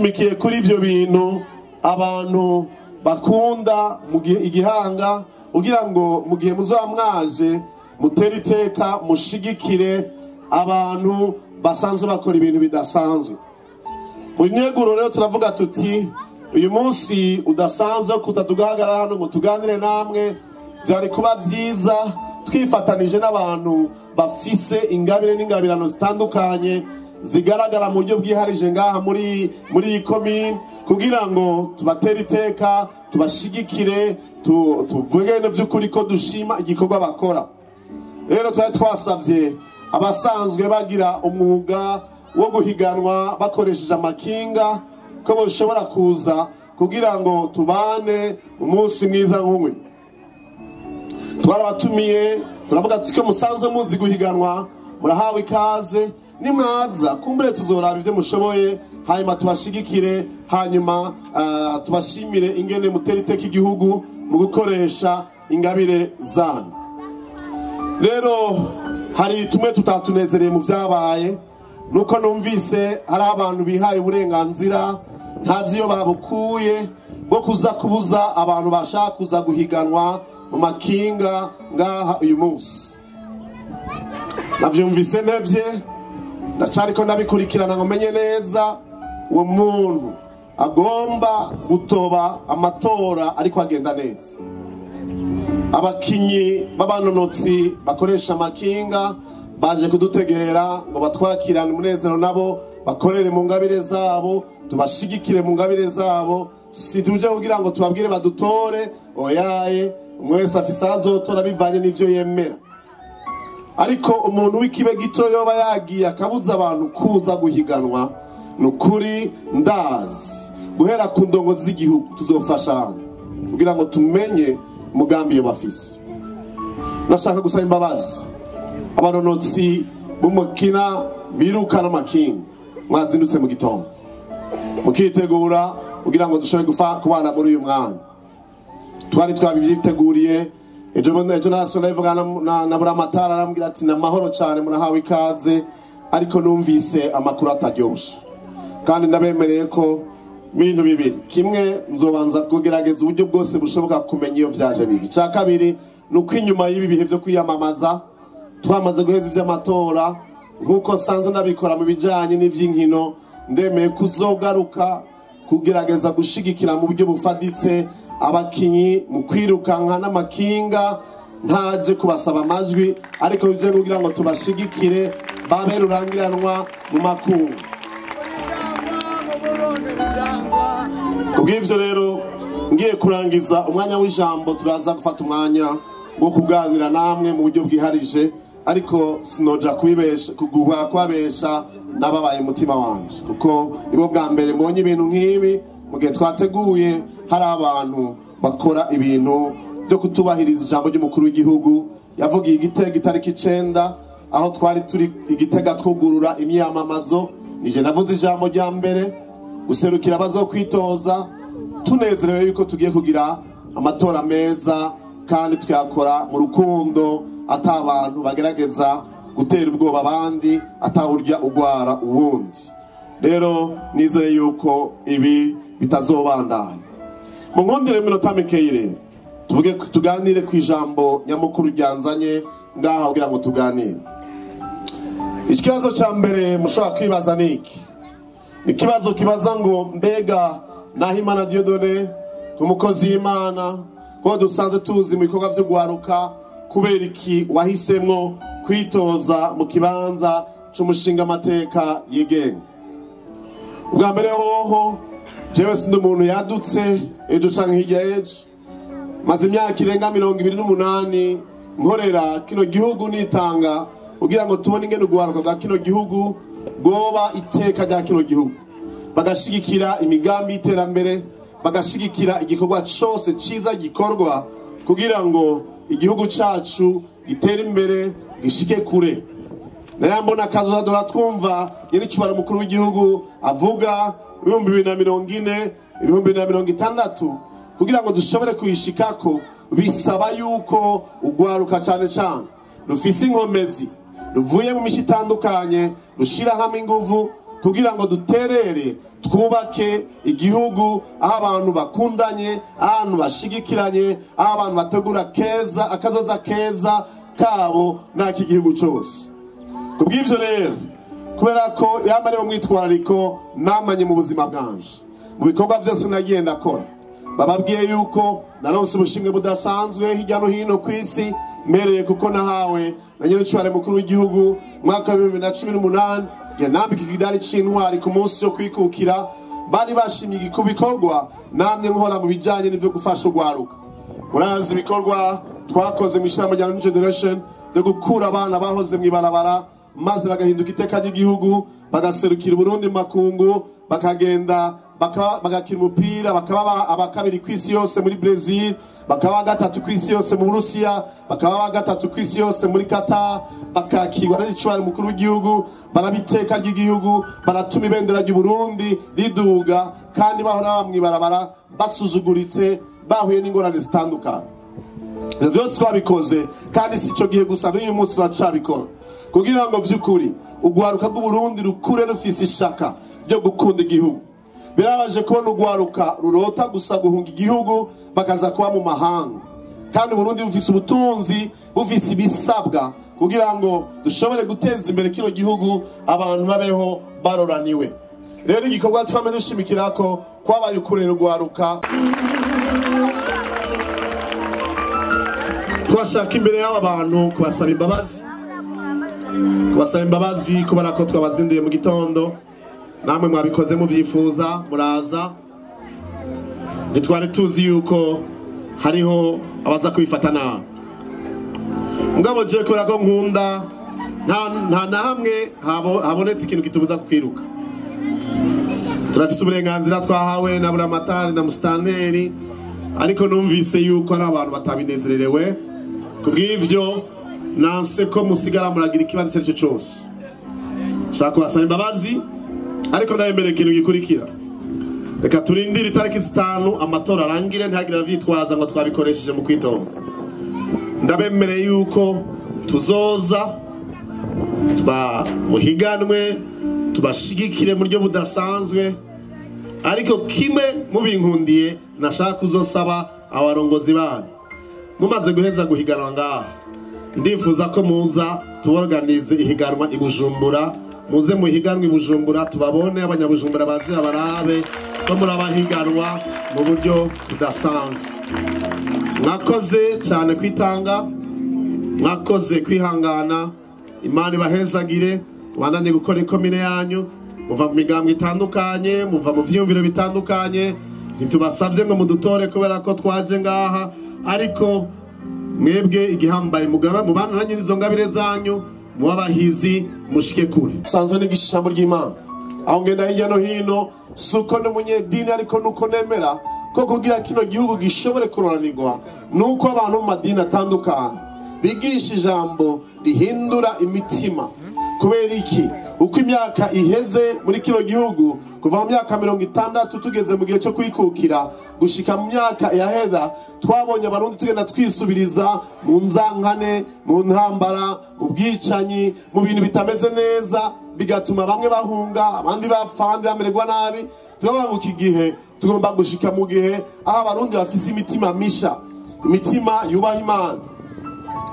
Dushimikiye kuri ivyo bintu abantu bakunda mu gihe igihanga, kugira ngo mu gihe muzoba mwaje mutere iteka, mushigikire abantu basanzwe bakora ibintu bidasanzwe. Mu nyeguro rero turavuga tuti uyu munsi udasanzwe kutaduhagarara hano ngo tuganire namwe, byari kuba byiza twifatanije n'abantu bafise ingabire n'ingabirano zitandukanye zigaragara mu buryo bwiharije ngaha muri iyi komine, kugira ngo tubatere iteka, tubashigikire, tuvuge by'ukuri ko dushima igikorwa bakora. Rero twari twasabye abasanzwe bagira umwuga wo guhiganwa bakoresheje amakinga ko bashobora kuza kugira ngo tubane umunsi mwiza nk'umwe. Twarabatumiye, turavuga tuti ko musanzwe muzi guhiganwa, murahawe ikaze, nimwaza kumbure tuzoraba ibyo mushoboye, hanyuma tubashigikire, hanyuma tubashimire ingene mutera iteka igihugu mu gukoresha ingabire zanyu. Rero hari tumwe tutatunezereye mu byabaye, nuko numvise hari abantu bihaye uburenganzira ntazi iyo babukuye bwo kuza kubuza abantu bashaka kuza guhiganwa mu makinga ngaha uyu munsi. Navyumvise ntevye, ndacariko ndabikurikirana ngo menye neza uwo muntu agomba gutoba amatora ariko agenda neza. Abakinyi b'abanonotsi bakoresha amakinga baje kudutegera ngo batwakirane umunezero, nabo bakorere mu ngabire zabo, tubashigikire mu ngabire zabo. Si tuje kugira ngo tubabwire badutore, oyaye, umwe wese afise azotora bivanye n'ivyo yemera. Ariko umuntu w'ikibe gito yoba yagiye akabuza abantu kuza guhiganwa, nukuri ndazi guhera ku ndongo z'igihugu tuzofashana kugira ngo tumenye umugambi yo bafise. Nashaka gusaba imbabazi abanonotsi b'umukina birukana amakinga, mwazindutse mu gitondo mukitegura kugira ngo dushobore kubana muri uyu mwanya. Twari twabivyiteguriye ejo narasubira ndabivugana na Buramatari, arambwira ati namahoro cyane, murahawe ikaze, ariko numvise amakuru ataryoshe. Kandi ndabemereye ko ibintu bibiri, kimwe nzobanza kugerageza uburyo bwose bushoboka kumenya iyo vyaje bibi. Cya kabiri nuko inyuma y'ibi bihe vyo kwiyamamaza twamaze guheza ivy'amatora, nkuko nsanzwe ndabikora mu bijanye n'ivy'inkino, ndemeye kuzogaruka kugerageza gushigikira mu buryo bufaditse abakinyi mu kwirukanka n'amakinga, ntaje kubasaba amajwi, ariko bije kugira ngo tubashigikire babe rurangiranwa mu makungu. Kubw'ivyo rero ngiye kurangiza umwanya w'ijambo, turaza gufata umwanya wo kuganira namwe mu buryo bwiharije, ariko sinoja kubabesha n'ababaye mutima wanje, kuko nibo bwa mbere mbonye ibintu nk'ibi mu gihe twateguye hari abantu bakora ibintu byo kutubahiriza ijambo ry'umukuru w'igihugu yavugiye Igitega itariki 9, aho twari turi Igitega twugurura imyamamazo. Nije navuze ijambo rya mbere guserukira abazokwitoza, tunezerewe yuko tugiye kugira amatora meza kandi tuyakora mu rukundo, ata abantu bagerageza gutera ubwoba abandi, atawurya ugwara uwundi. Rero nizeye yuko ibi bitazobandanya. Mu nkundire minota mikeyi rero tuvuge, tuganire ku ijambo nyamukuru ryanzanye ngaha kugira ngo tuganire. Ikibazo ca mbere mushobora kwibaza ni iki? Ikibazo kibaza ngo mbega Nahimana Dieudonné umukozi w'Imana ko dusanzwe tuzi mu bikorwa vyo guharuka, kubera iki wahisemwo kwitoza mu kibanza c'umushinga amateka yigenga? Ubwa mbere hoho jewe sindi umuntu yadutse ejo canke hirya ejo, maze imyaka irenga 28 nkorera kino gihugu nitanga kugira ngo tubone ingene uguharuka bwa kino gihugu bwoba iteka rya kino gihugu, bagashigikira imigambi y'iterambere, bagashigikira igikorwa cose ciza gikorwa kugira ngo igihugu cacu gitere imbere, gishike kure. Nayo mbona kazoza dora twumva nyiricubaro umukuru w'igihugu avuga 2040, 2060, kugira ngo dushobore kuyishikako bisaba yuko ugwaruka cane cane rufise inkomezi, ruvuye mu mishi itandukanye, rushira hamwe inguvu kugira ngo duterere twubake igihugu aho abantu bakundanye, aho abantu bashigikiranye, aho abantu bategura keza akazoza keza kabo n'ak'igihugu cyose. Kubw'ivyo rero, kubera ko yamariye umwitwarariko namanye mu buzima bwanje, mu bikorwa byose nagiye ndakora, bababwiye yuko naronse ubushimwe budasanzwe hirya no hino ku isi, mpereye kuko nahawe na nyir'icubahiro mukuru w'igihugu mwaka wa 2018 nambika ikidari c'intwari ku munsi wo kwikukira. Bari bashimye ibikorwa namye nkora mu bijanye n'ivyo gufasha urwaruka. Murazi ibikorwa twakoze mu ishirahamwe rya New Generation byo gukura abana bahoze mw'ibarabara maze bagahinduka iteka ry'igihugu, bagaserukira Uburundi mu makungu, bakagenda bagakina umupira, bakaba abakabiri kw'isi yose muri Brazil, bakaba gatatu kw'isi yose mu Burusiya, bakaba gatatu kw'isi yose muri Qatar, bakakirwa n'icubahiro mukuru w'igihugu, barabiteka ry'igihugu, baratuma ibendera ry'u Burundi riduga, kandi bahora bamwibarabara basuzuguritse, bahuye n'ingorane zitandukanye. Ivyo vyose twabikoze, kandi si ico gihe gusa, n'uyu munsi turacabikora kugira ngo vy'ukuri urwaruka rw'Uburundi rukure rufise ishaka ryo gukunda igihugu. Birabaje kubona urwaruka rurota gusa guhunga igihugu bakaza kuba mu mahanga, kandi Uburundi bufise ubutunzi, bufise ibisabwa kugira ngo dushobore guteza imbere kino gihugu, abantu babeho baroraniwe. Rero igikorwa twame dushimikirako kwabaye ukurera urwaruka. Twashaka imbere y'aba bantu kubasaba imbabazi, kubasaba imbabazi kubera ko twabazinduye mu gitondo, namwe mwabikoze muvyifuza muraza. Ntitwari tuzi yuko hariho abaza kwifata nabi, mugabo je kubera ko nkunda nta na hamwe habonetse ikintu kitubuza kwiruka. Turafise uburenganzira twahawe na Buramatari na Musitanteri, ariko numvise yuko ari abantu batabinezererewe. Kubw'ivyo nanse ko musigara muragira ikibazo icyo ari cyo cyose. Nshaka kubasaba imbabazi, ariko ndabemerera ikintu gikurikira. Reka turindire itariki 5 amatora arangire, ntihagire abavyitwaza ngo twabikoresheje mu kwitoza. Ndabemereye yuko tuzoza tubamuhiganwe, tubashigikire mu buryo budasanzwe, ariko kimwe mubinkundiye nashaka kuzosaba abarongozi banyu, mumaze guheza guhiganwa ngaha, ndifuza ko muza tuorganize ihiganwa i Bujumbura, muze muhiganwe i Bujumbura, tubabone abanyabujumbura baze barabe ko murabahiganwa mu buryo budasanzwe. Mwakoze cyane kwitanga, mwakoze kwihangana, Imana ibahezagire, mubandanye gukora ikomine yanyu, muva mu migambwe itandukanye, muva mu vyiyumviro bitandukanye. Ntitubasavye ngo mudutore kubera ko twaje ngaha, ariko mwebwe igihambaye mugaba mubana na nyirizo ngabire zanyu, mubabahizi mushike kure. Sanzwe nigisha ijambo ry'Imana aho ngenda hirya no hino, suko n'umunyedini, ariko nuko nemera ko kugira kino gihugu gishobore kuroranirwa nuko abantu mu madini atandukanye bigisha ijambo rihindura imitima. Kubera iki? Uko imyaka iheze muri kino gihugu, kuva mu myaka 60 tugeze mu gihe cyo kwikukira gushika mu myaka yaheza, twabonye abarundi tugenda twisubiriza mu nzankane, mu ntambara, mu bwicanyi, mu bintu bitameze neza, bigatuma bamwe bahunga, abandi bapfa, abandi bamererwa nabi. Tukavuga iki gihe tugomba gushika mu gihe aho abarundi bafise imitima misha, imitima yubaha Imana,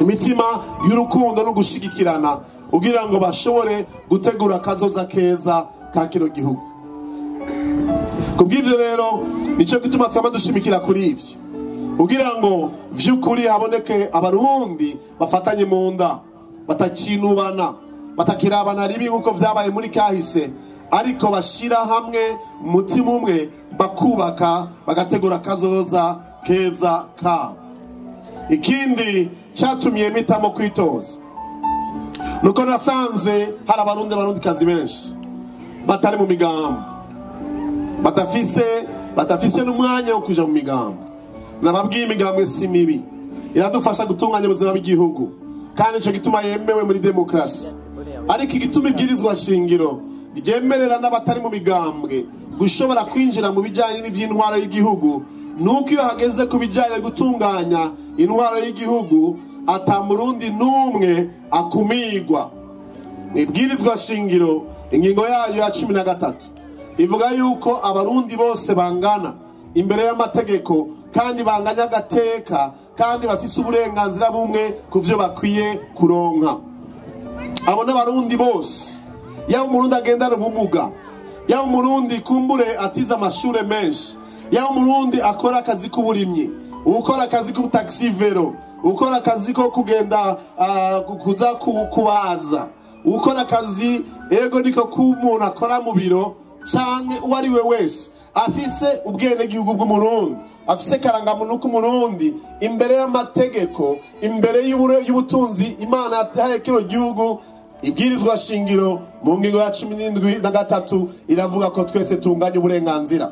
imitima y'urukundo no gushigikirana, kugira ngo bashobore gutegura akazoza keza ka kino gihugu. Kubw'ivyo rero nico gituma twama dushimikira kuri ivyo, kugira ngo vy'ukuri haboneke abarundi bafatanye mu nda, batacinubana, batakirabana ribi nkuko vyabaye muri kahise, ariko bashira hamwe umutima umwe, bakubaka, bagategura akazoza keza kabo. Ikindi catumye mpitamo kwitoza nuko nasanze hari abarundi barundikazi benshi batari mu migambo, batafise n'umwanya wo kuja mu migambo. Nababwiye imigambwe si mibi, iradufasha gutunganya ubuzima bw'igihugu, kandi ico gituma yemewe muri demokrasi. Ariko igituma ibwirizwa shingiro ryemerera n'abatari mu migambwe gushobora kwinjira mu bijanye n'ivy'intwaro y'igihugu, nuko iyo hageze ku bijanye gutunganya intwaro y'igihugu ata murundi n'umwe akumigwa. Ibwirizwa shingiro Ingingo yayo ya 13 ivuga yuko abarundi bose bangana imbere y'amategeko kandi banganya agateka kandi bafise uburenganzira bumwe ku vyo bakwiye kuronka. Abo n'abarundi bose, yaba umurundi agendana ubumuga, yaba umurundi kumbure atize amashure menshi, yaba umurundi akora akazi k'uburimyi, ukora akazi k'ubutaxi vero, ukora akazi ko kugenda kuza kubaza, ukora akazi ego niko k'umuntu akora mu biro, canke uwo ari we wese afise ubwenegihugu bw'umurundi, afise karangamuntu k'umurundi, imbere y'amategeko, imbere y'ubutunzi Imana yahaye kino gihugu. Ibwirizwa shingiro mu ngingo ya 73 iravuga ko twese tunganya uburenganzira.